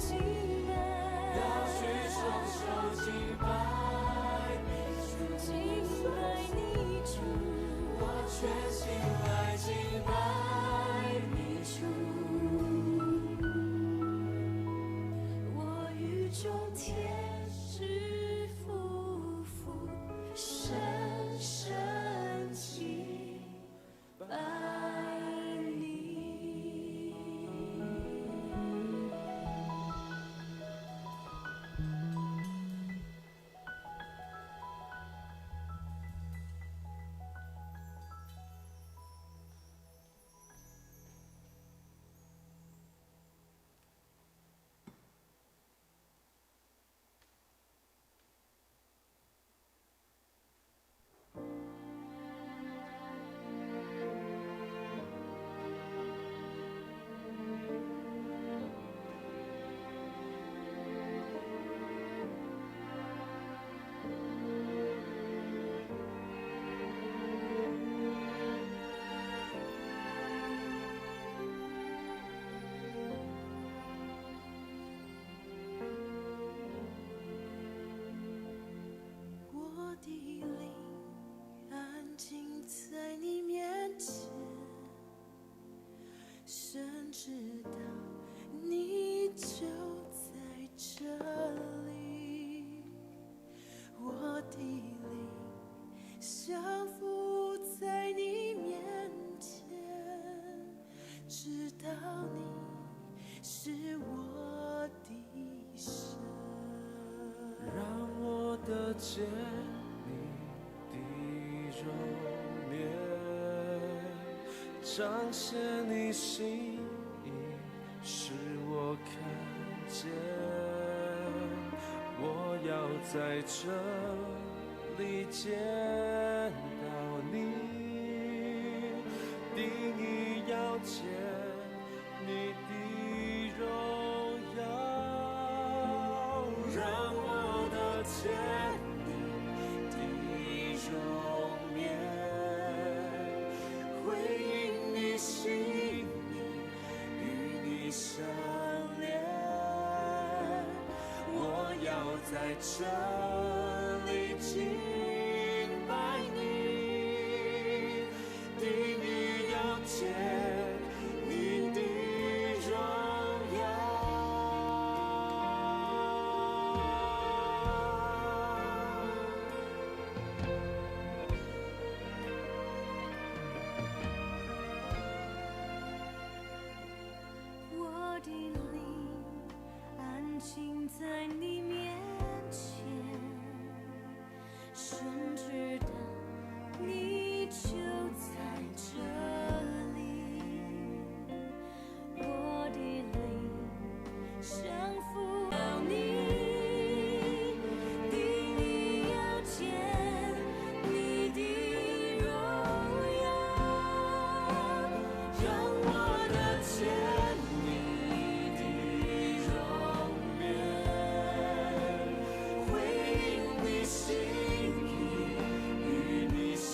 敬拜，要舉雙手敬拜你主，敬拜你主，我全心來敬拜你主。我與眾天使俯伏，深深敬拜你。我的靈安靜在你面前，神知道你就在這裡。我的靈降服在你面前，知道你是我的神。讓我得見你的容顏，彰顯你心意，使我看見。我要在這裡見到你，定意要見你的榮耀，讓我得見你的容顏，回應你心意，與你相連。我要在這裡敬拜你，定意要見你的榮耀。我的靈安靜在你面前，神知道你就在這裡。我的靈降服了你，定意要見你的榮耀，讓我得見你的容顏，回應你心意，與你相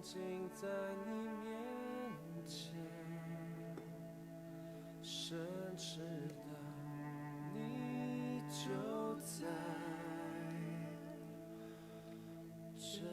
靜在你面前，深知道你就在這裡。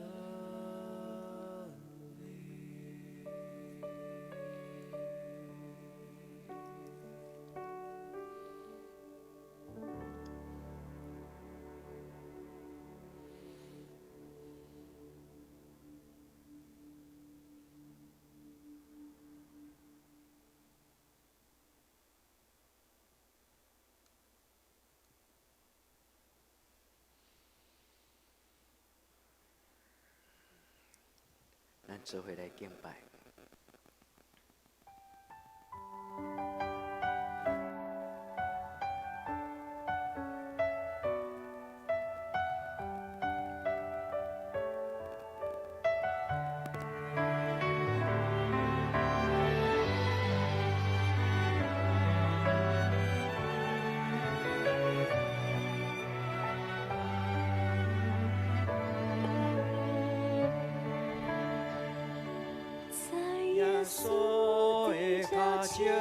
咱做伙來敬拜。在耶穌的腳前，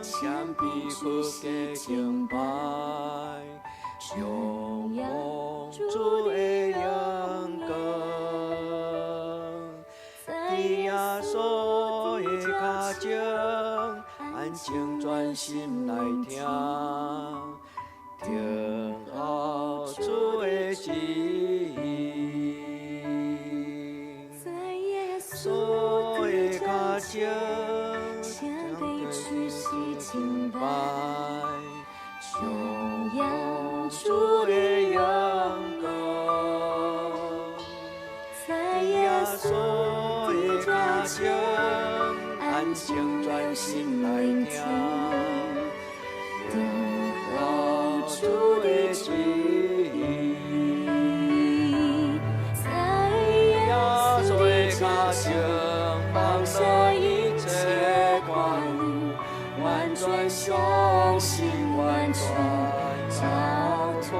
謙卑屈膝敬拜，仰望主主的的榮榮耀。光，在佇耶耶穌穌的的腳腳前，前，安靜專心來聽，聽候主的旨意。在耶穌穌的的腳腳前，前，謙卑屈膝敬拜，仰仰望主主的的榮榮光。光。在耶耶穌穌的的腳腳前，前，安安靜靜留專心心來聆聽，聽，等等候候主主的的旨旨意。意。在耶耶穌穌的的腳腳前，前，放放下下一一切切掛掛慮，慮，完完全全相相信，信，完完全全交交託。託。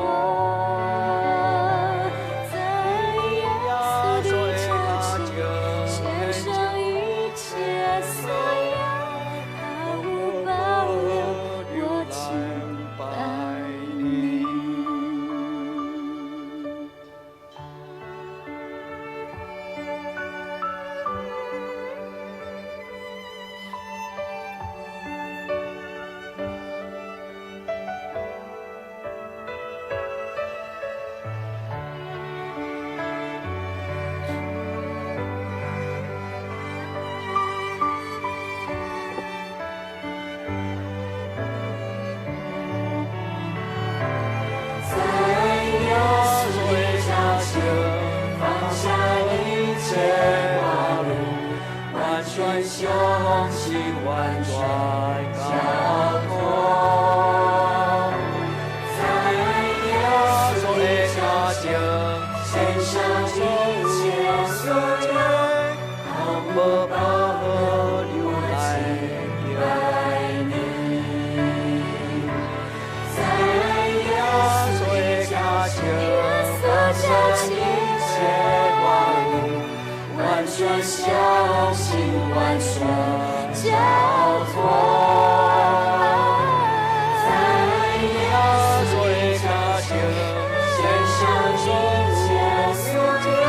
在耶耶穌穌的的腳腳前，前，獻上一切所有，毫無保留，留我來敬拜拜你。你。在耶耶穌穌的的腳腳前，前，放放下下一一切切掛掛慮，慮，完完全全相相信，信，完完全全交交託。託。在耶耶穌穌的的腳腳前，前，獻獻上上一一切切所有，所有，毫毫無無保保留，留我來敬敬拜你。在耶耶穌穌的的腳腳前，前，耶穌放腳下前，一切挂掛虑，虑，完完全全相相信，信，完完全全交交托。托。在耶耶稣稣的的脚脚前，前，献献上上一所切有所一有，切，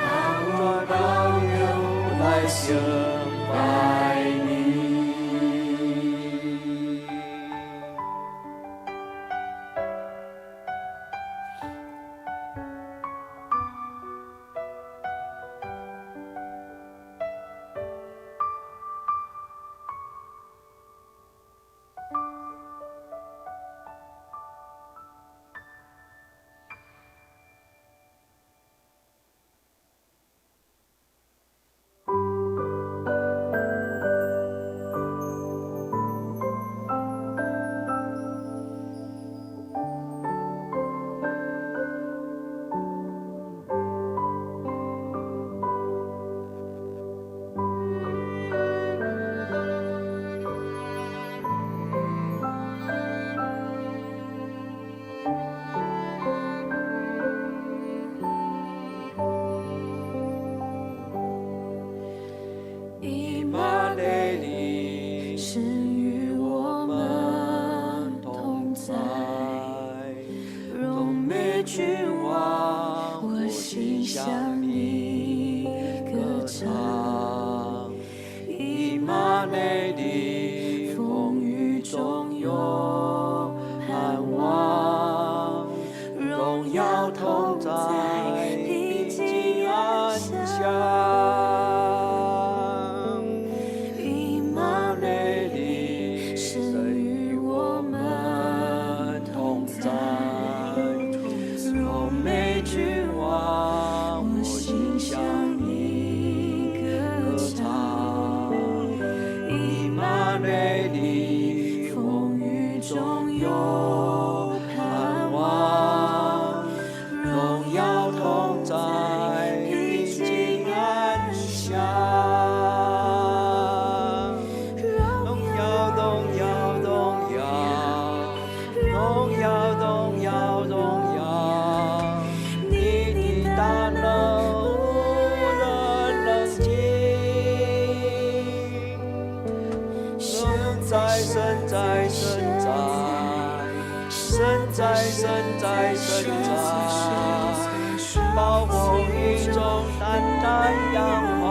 毫无无保保留，留我来敬敬拜拜你。你。向你歌唱，以馬內利，風雨中有盼望，榮耀同在，平靜安詳。以馬內利，神與我們同在，榮美君王，我心向你歌唱。以馬內利，風雨中有盼望，榮耀同在，平靜安詳。榮榮耀，榮耀，榮耀，榮耀，榮耀，榮耀，你你的大能無人能及。神在，神在，神在，神在，神在，神在，暴風雨中單單仰望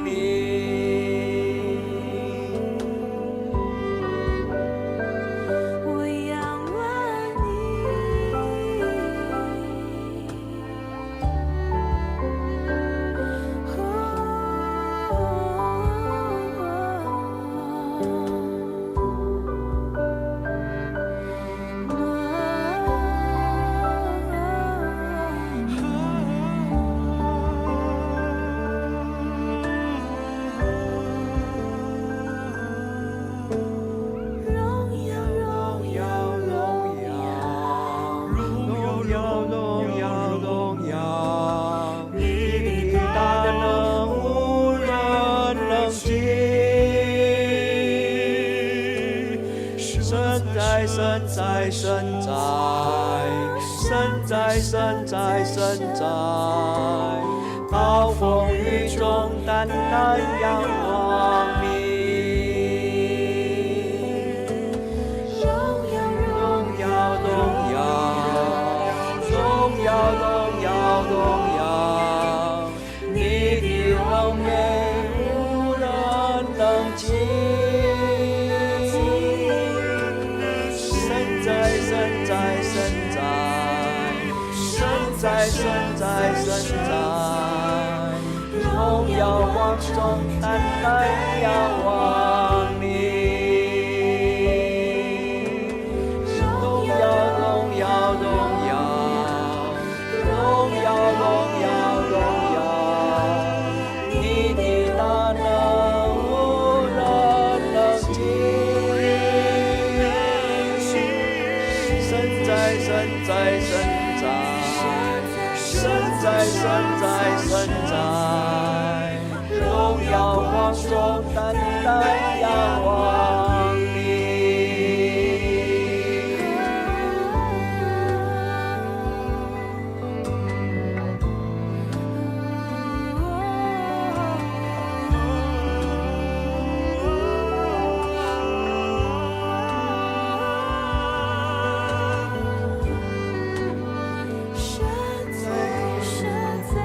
你。我仰望你。榮耀，榮耀，榮耀，榮耀，榮耀，榮耀，你的大能無人能及。神在，神在，神在，神在，神在，神在，暴風雨中單單仰望你。榮耀，榮耀，榮耀，榮耀，榮耀，榮耀，你的榮美無人能及。神在，神在，神在，神在，神在，神在，榮耀光中單單仰望你。榮耀，榮耀，榮耀，榮耀，榮耀，榮耀，你的大能無人能及。神在，神在，神在，神在，神在，神在，榮耀光中單單仰望你。神在，神在。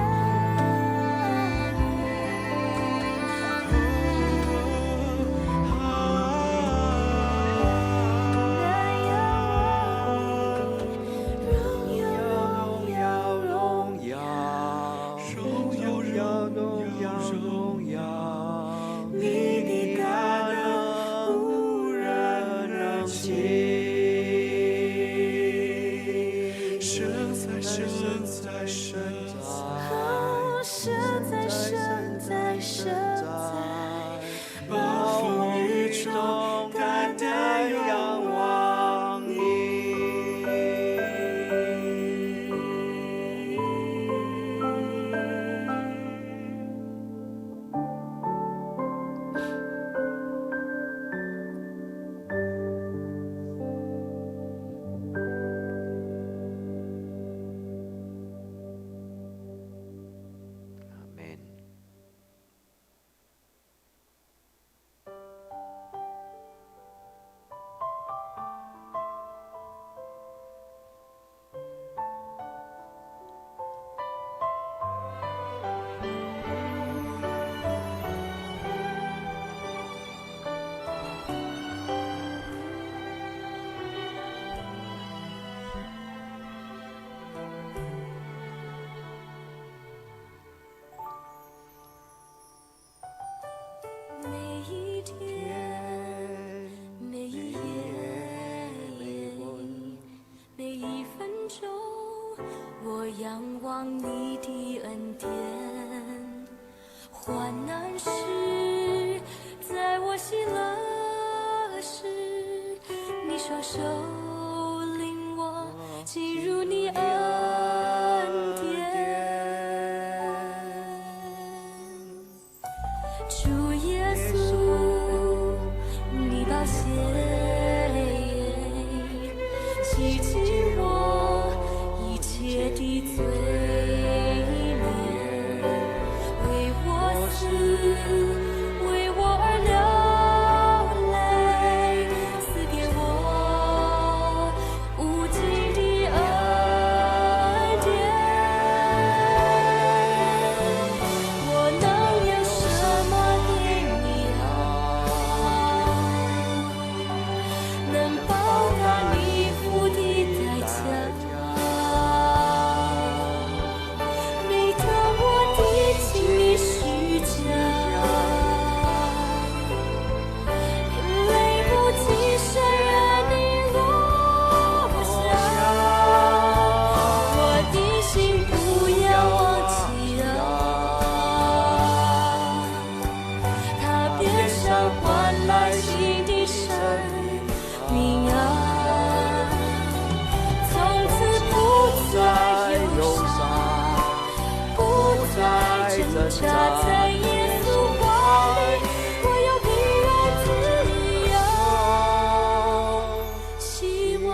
啊。望你的恩典。患難時，在我喜樂時，你雙手領我進入你恩典。主耶穌，你寶血洗淨我一切的罪孽，為我死，為我而流淚，賜給我無盡的恩典。我能有什麼給你啊？能報答你付的代價？每當我低聽你十架，眼淚不禁潸然地落下。我的心不要忘記啊，他鞭傷換來新的生命啊，從此不再憂傷，不再掙扎，在耶穌懷裡，我有平安自由希望。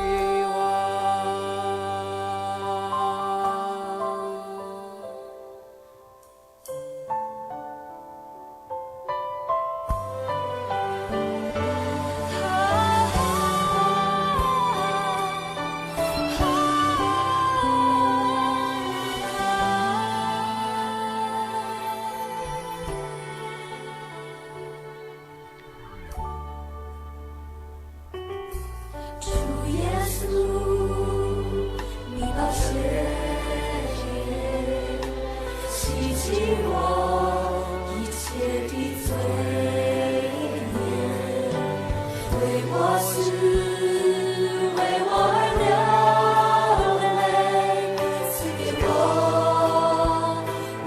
主耶穌，你寶血洗淨我一切的罪孽，為我死，為我而流淚，賜給我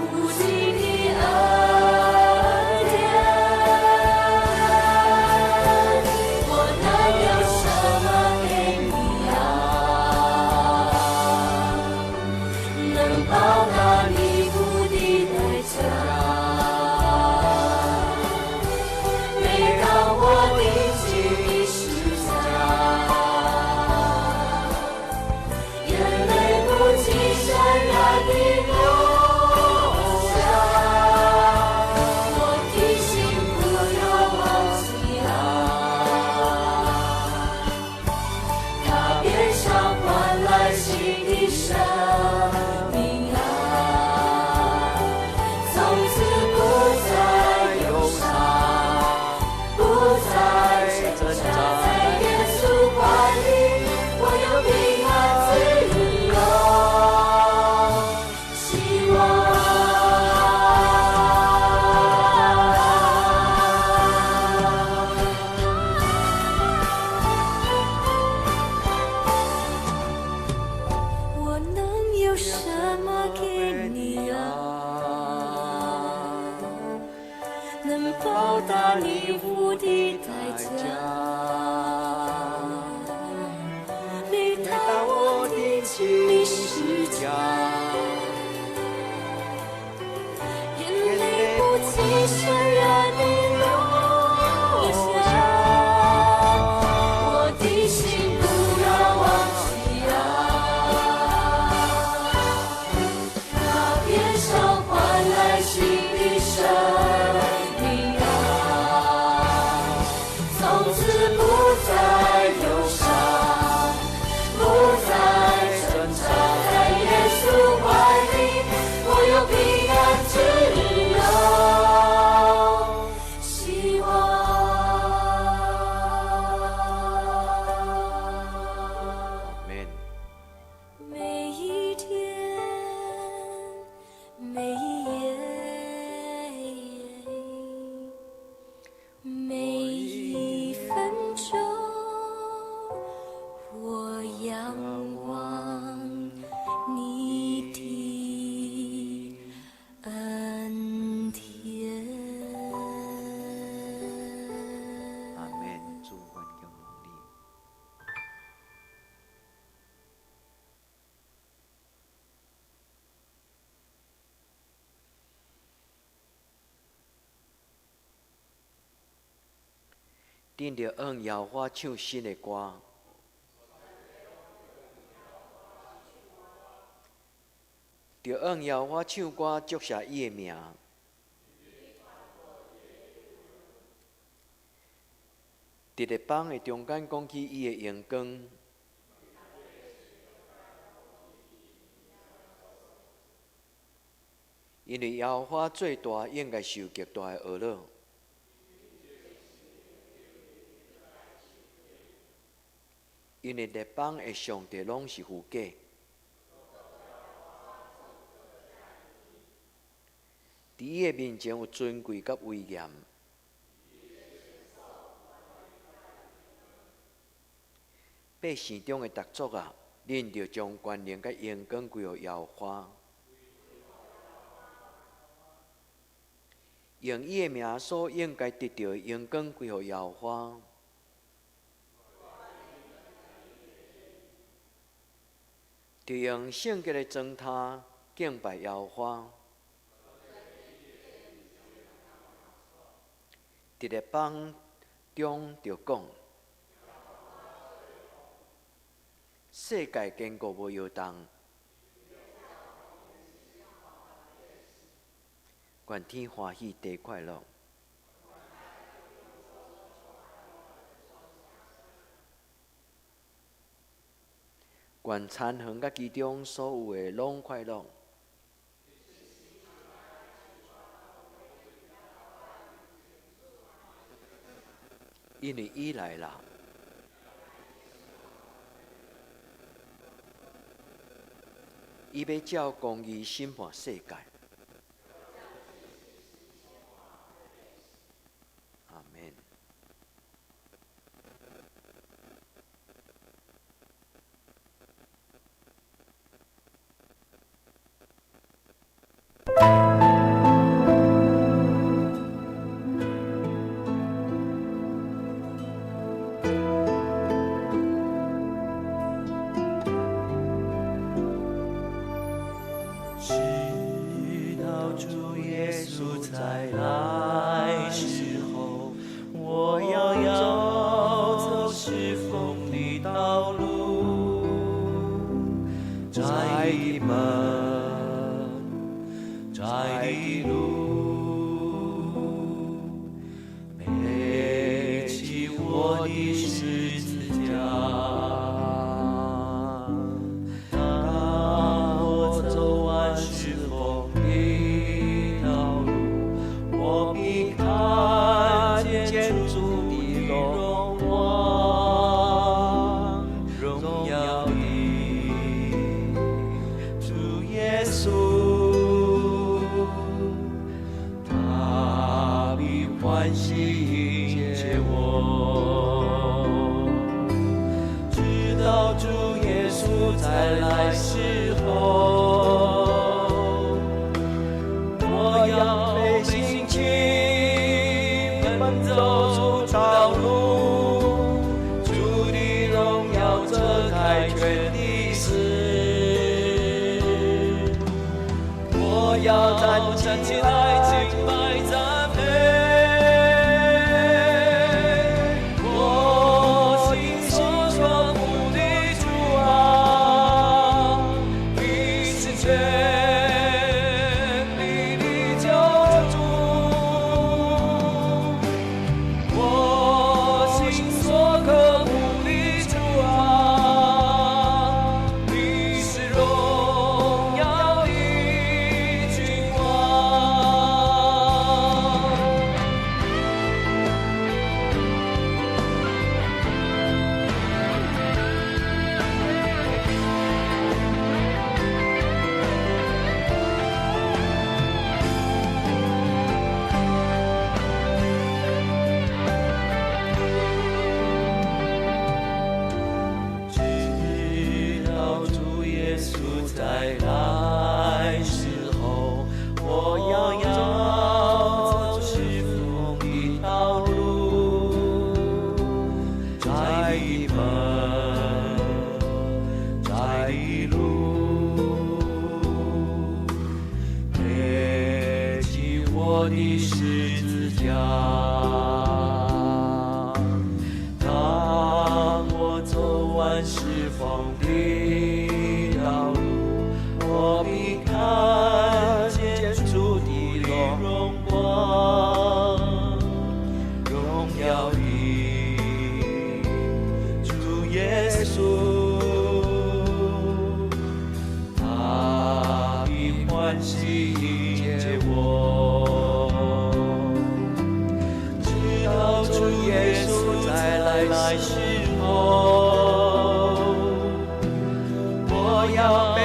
無盡的恩典。我能有什麼給你啊？能報答你付的代價？每當我定睛你十架，眼淚不禁潸然地落下。我的心不要忘記啊，他鞭傷換來新的生命啊，從此不再憂傷，不再掙扎，在耶穌懷裡，我有平安自由希望。我能有什麼給你啊？能報答你付的代價？每當我定睛你十架，眼淚不禁潸然地落下。我的心不要忘記啊，他鞭傷換來新的生命啊，從此不再憂傷，不再掙扎，在耶穌懷裡，我有平安自由希望。阿們。每一天，每一夜，每一分鐘，我仰望你的恁著向耶和华唱新的歌，著向耶和华唱歌，祝谢伊的名。伫列邦的中间讲起伊的荣光，因为耶和华做大，应该受极大的呵咾。因为列邦的上帝攏是虚假，佇伊的面前有尊貴佮威嚴。百姓中的逐族啊，恁著將權能佮榮光歸予耶和華，用伊的名所應該得著的榮光歸予耶和華。著用聖潔的磚塔敬拜耶和華。佇列邦中著講，世界堅固無搖動，願天歡喜地快樂。願田園佮其中所有的攏快樂。因為伊來啦，伊欲照公義審判世界。阿們。直到主耶穌再來時候，我要走侍奉的道路，窄的門，窄的路，背起我的十字架。當我走完侍奉的道路，我必看見主的榮光，榮耀的主耶穌，他必歡喜迎接我。直到主耶穌再來時候，我要背信心奔走出道路，主的榮耀遮蓋全地時，我要站起來敬拜讚美，我心所渴慕的主啊，你是全力的救主，我心所渴慕的主啊，你是榮耀的君王。直到主耶穌再來時候，我要走侍奉的道路，窄的門，窄的路，背起我的十字架。迎接我，直到主耶穌再來時候，我要背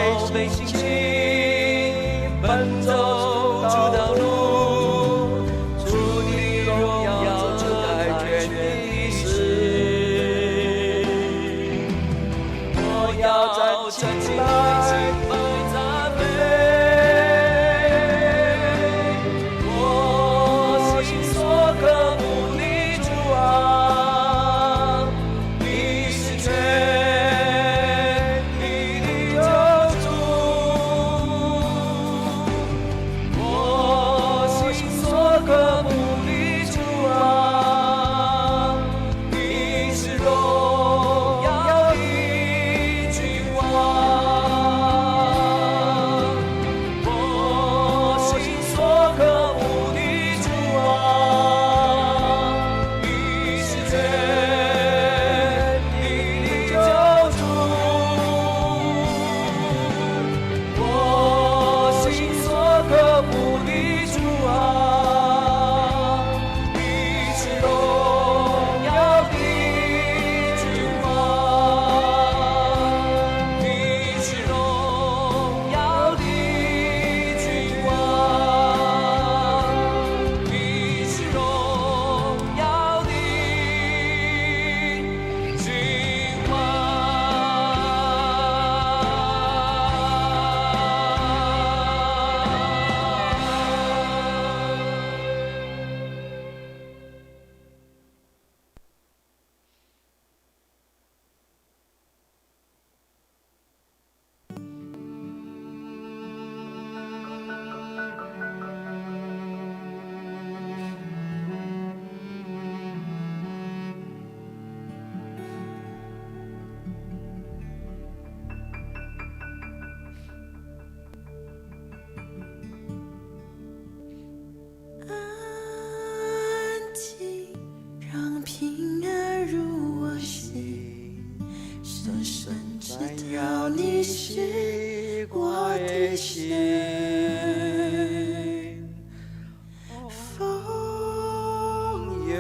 信心奔走主道路，主的榮耀遮蓋全地時，我要站起來讚美，我心所渴慕的主啊，你是全地的救主。我心所渴慕的主啊，你是榮耀的君王。我心所渴慕的主啊，你是全地的救主。我心所渴慕的主啊，你是榮耀的君王，你是榮耀的君王，你是榮耀的君王。安靜，讓平安入我心，深深知道你是我的神。豐盈，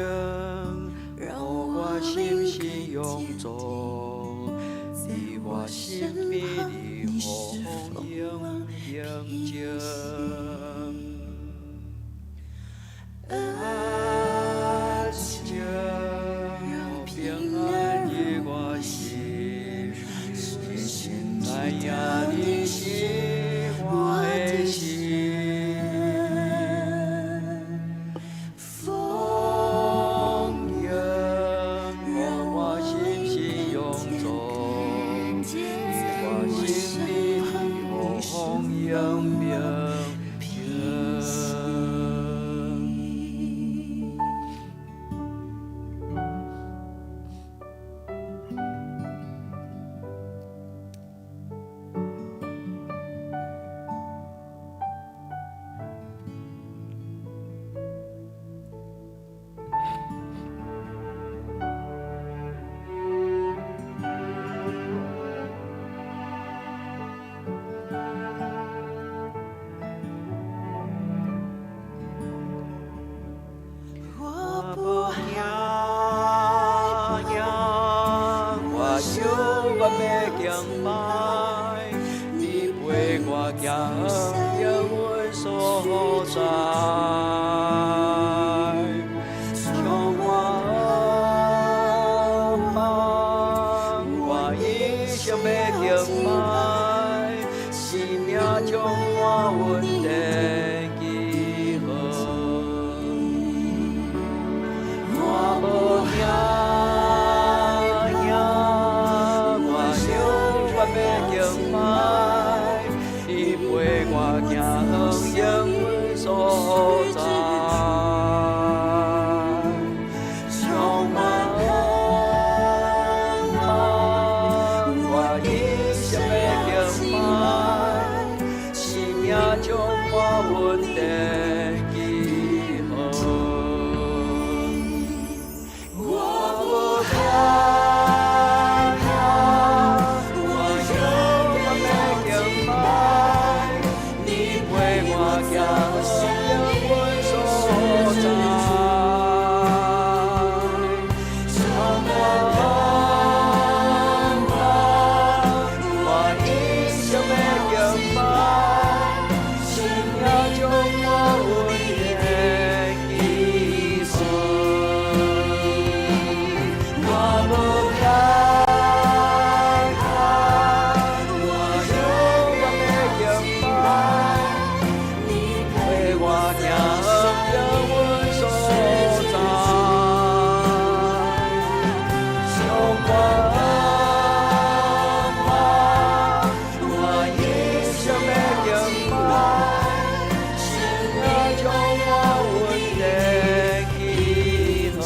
讓我我靈心心更永堅住，定，在在我我身身邊旁，的你是豐風盈浪平平靜。息。安靜，靜，讓平平安安的入我我心，心，深深知知影道你你是是我我的的神。神。豐豐盈，讓我我心靈心更永堅住，定，在在我我身身邊旁，的你是豐盈風平浪平静。息。我我不無害驚怕，我我永永遠遠欲要敬敬拜拜，你你陪陪我我行行永永远所所在，在，充充满满盼盼望，望，我我一一生生欲要敬敬拜，拜，生生命命充充满满恩恩典典记记号。号。我我无无惊害惊，怕，我我永永远远欲要敬敬拜，拜，你你陪陪我我行走永永远所所在，在，充充满满盼盼望，望，我我一一生生欲要敬敬拜，拜，生生命命充充满满恩恩典典记记号。号。我我无无惊害惊，怕，我我永永远远欲要敬敬拜，拜，你你陪陪我我行行向阮所在。充滿我，我一生的敬拜，聖靈將我恩典醫好。我無簡單，我勇敢的敬拜，陪我行向阮所在。充滿我，我一生的敬拜，聖靈將我恩典醫好。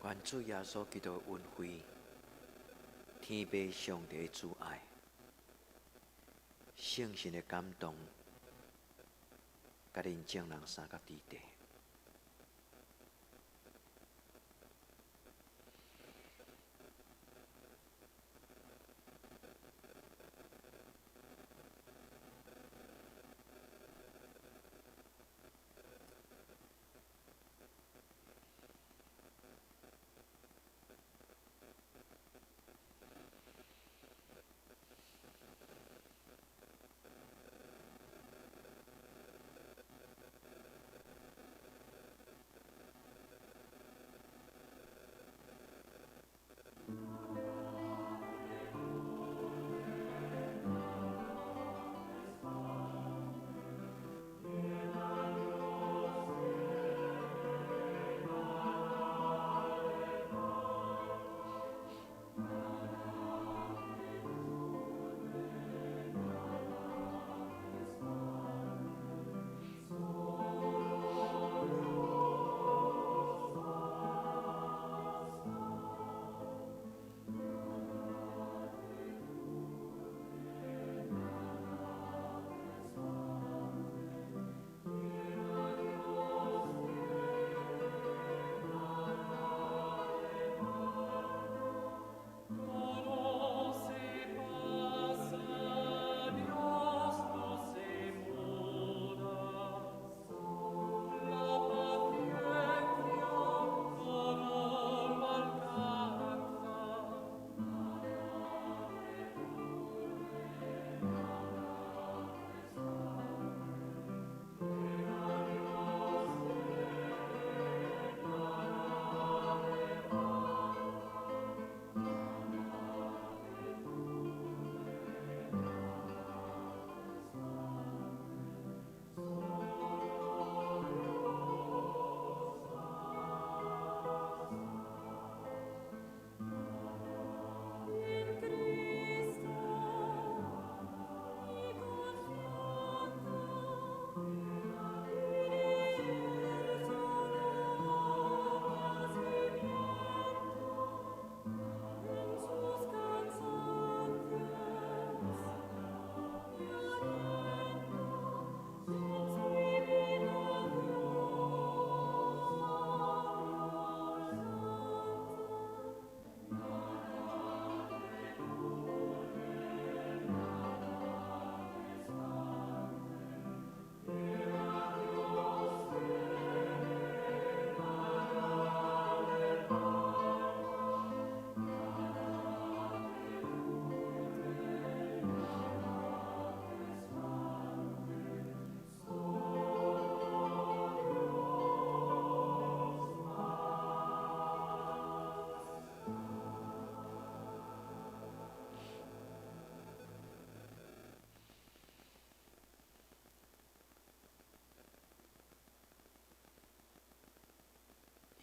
願主耶穌基督的恩惠，天父上帝的慈愛，聖神的感動，佮恁眾人相佮佇地。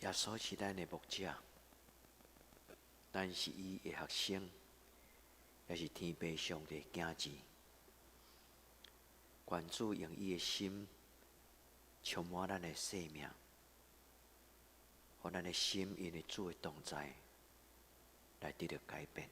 耶穌是咱的牧者，咱是伊的學生，也是天父上帝的囝兒。願主用伊的心充滿咱的生命，予咱的心因為主的同在來得著改變。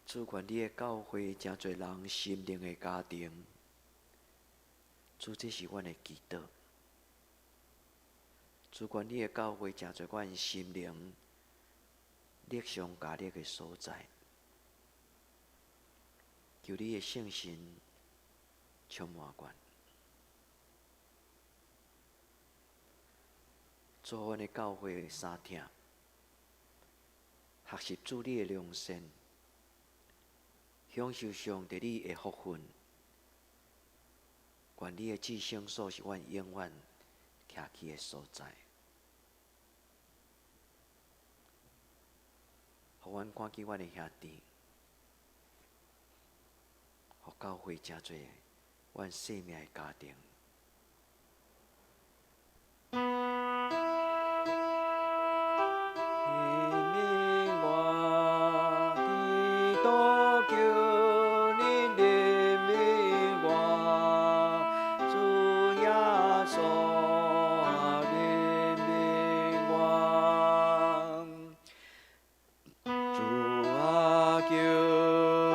主，願你的教會誠濟人心靈的家庭，主，這是阮的祈禱。主，願你的教會誠濟阮心靈力上加力的所在，求你的聖神充滿阮。做阮的教會三疼，學習主你的良善，享受上帝你的福分。願你的至聖所是阮永遠徛起的所在。予阮看見阮的兄弟，予教會成做阮生命的家庭。憐憫我，基督求你憐憫我，主耶穌憐憫我，主啊，求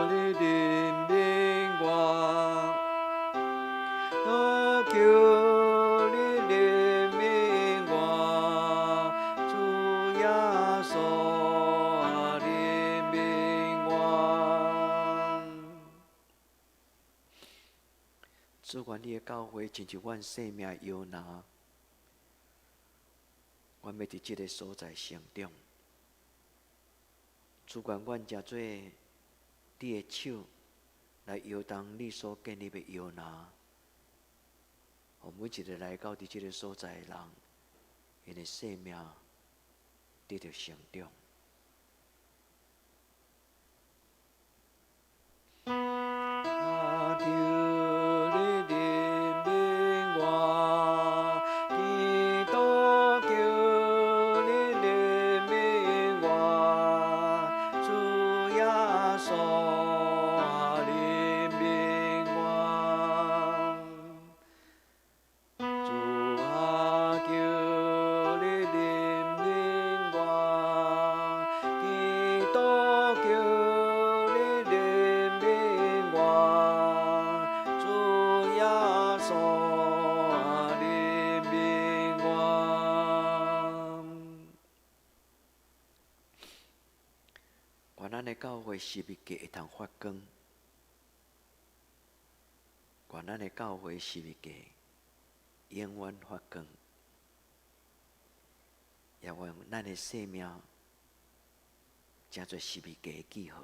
你憐憫我，求你憐憫我，主耶穌憐憫我。主，願你的教會親像阮生命的搖籃，阮欲佇這个所在成長。主，願阮成做你的手，來搖動你所建立的搖籃，予每一个來到佇這个所在的人，𪜶的生命得著成長。啊，求你憐憫我，基督求你憐憫我，主耶穌憐憫我，主啊，求你憐憫我，基督求你憐憫我，主耶穌憐憫我。願咱的教會十字架會通發光，願咱的教會十字架永遠發光，也願咱的生命成做十字架的記號。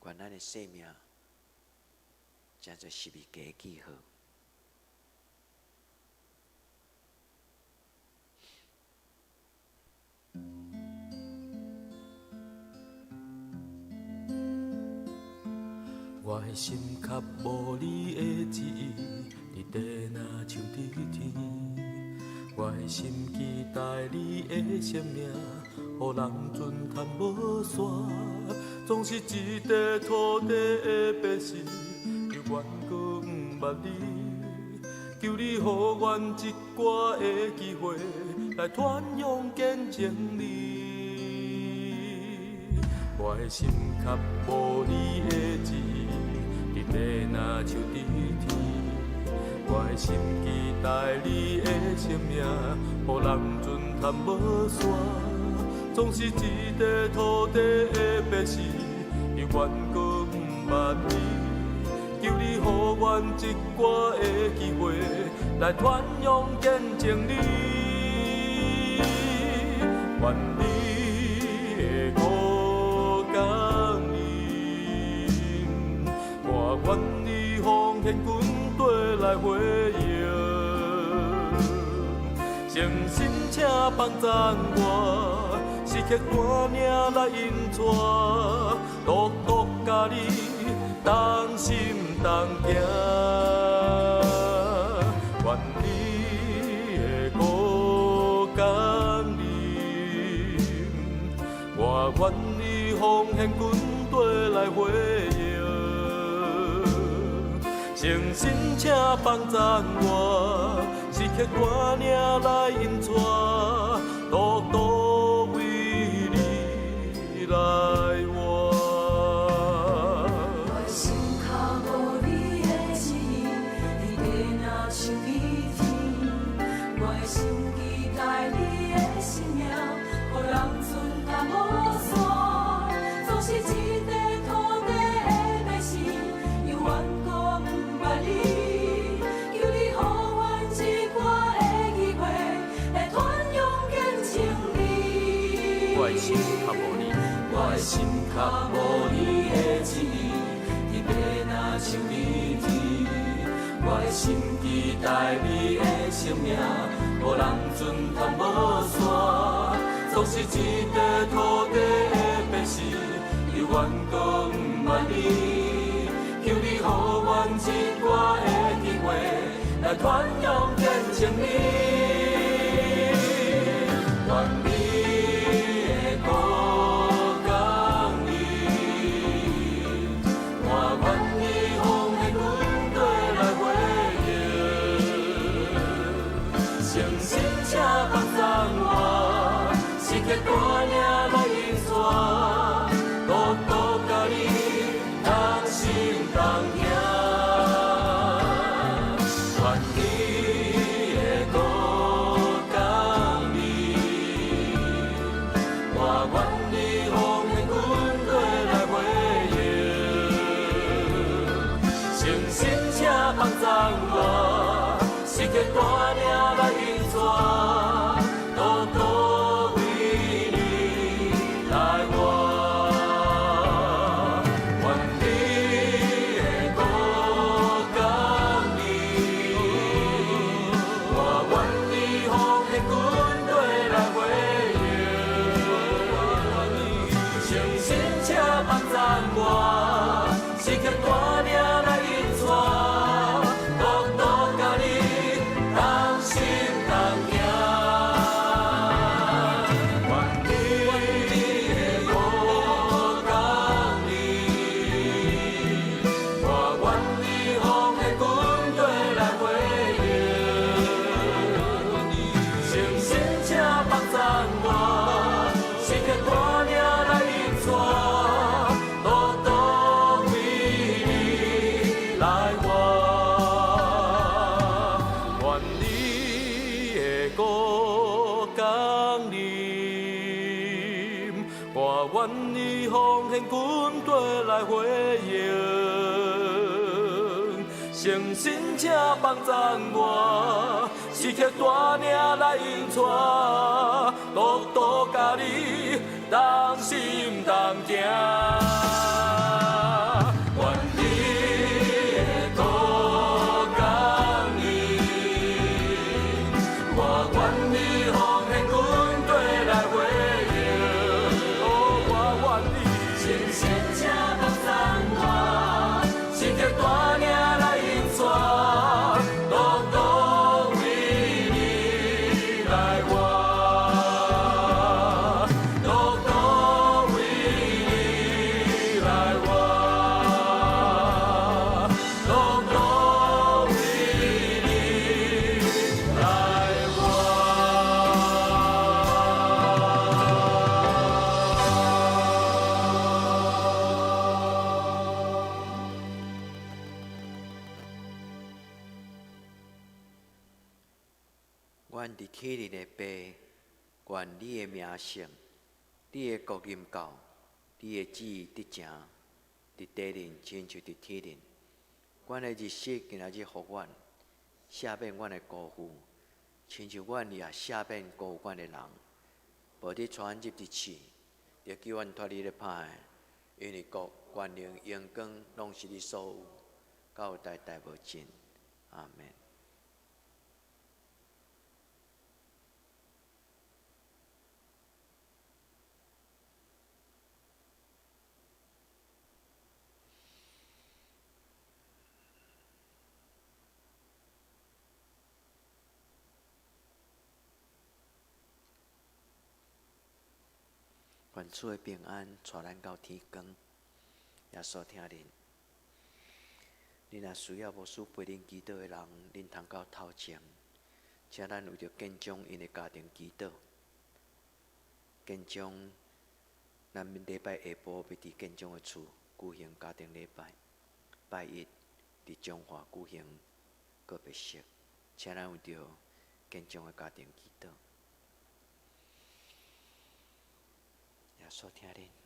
願咱的生命成做十字架的記號。我的心較無你的旨意，日地若像佇天。我的心期待你的生命，予人陣談無煞。總是這塊土地的百姓，猶原閣毋捌你。求你予阮一寡的機會，來傳揚見證你。我的心較無你的旨意，日地若像佇天。我的心期待你的生命，予人陣談無煞。總是這塊土地的百姓，猶原閣毋捌你。求你予阮一寡的機會，來傳揚見證你。願你的國降臨，我願意奉獻軍隊來回應。誠心請幫贊我，時刻帶領來引帶，獨獨佮你同心同行。願你的國降臨，我願意奉獻軍隊來回應。誠心請幫贊我，時刻帶領來引帶，獨獨為你來活。我的心較無你的旨意，日地若像佇天。我的心期待你的生命，予人陣談無煞。總是這塊土地的百姓，猶原閣毋捌你。求你予阮较无你的旨意，伫地若像伫天。我的心期待你的生命，无人阵贪无散，总是这块土地的百姓，犹原阁毋捌你。求你予阮一寡的机会，来传扬见证你。愿你的国降临，我愿意奉献军队来回应。诚心请帮助我，时刻带领来引带，独独佮你同心同行。愿你的国降临，我愿意奉献军队来回应。诚心请帮助我，时刻带领来引带，独独为你来活。愿你的国降临，我愿意奉献军队来回应。诚心请帮助我，时刻带领来引带，独独佮你同心同行。愿你的国降临，我愿意奉献军队来回应。诚心请帮助我，时刻带领来引带，独独为你来活。愿你的国降临，我愿意奉献军队来回应。诚心请帮助我，时刻带领来引带，独独佮你同心同行。愿你的国降临，我愿意奉献军队来回应。哦，我愿意。诚心请帮助我，时刻带领来引带，独独为你来活，独独为你来活，独独为你来活。阮伫天顶的父，愿你的名圣，你的国临到，你的旨意得成，伫地顶亲像伫天顶。阮的日食今仔日予阮，赦免阮的辜负，亲像阮也赦免辜负阮的人。无得带阮入伫试，著救阮脱离咧歹的，因为国、权能、荣光，拢是你所有，到代代无尽。阿们。愿主的平安带咱到天光。耶稣疼恁，恁若需要牧师陪恁祈祷的人，恁通到头前，请咱为著建章𪜶的家庭祈祷。建章，咱礼拜下晡欲伫建章的厝举行家庭礼拜，拜一伫彰化举行告别式，请咱为著建章的家庭祈祷。耶稣疼恁。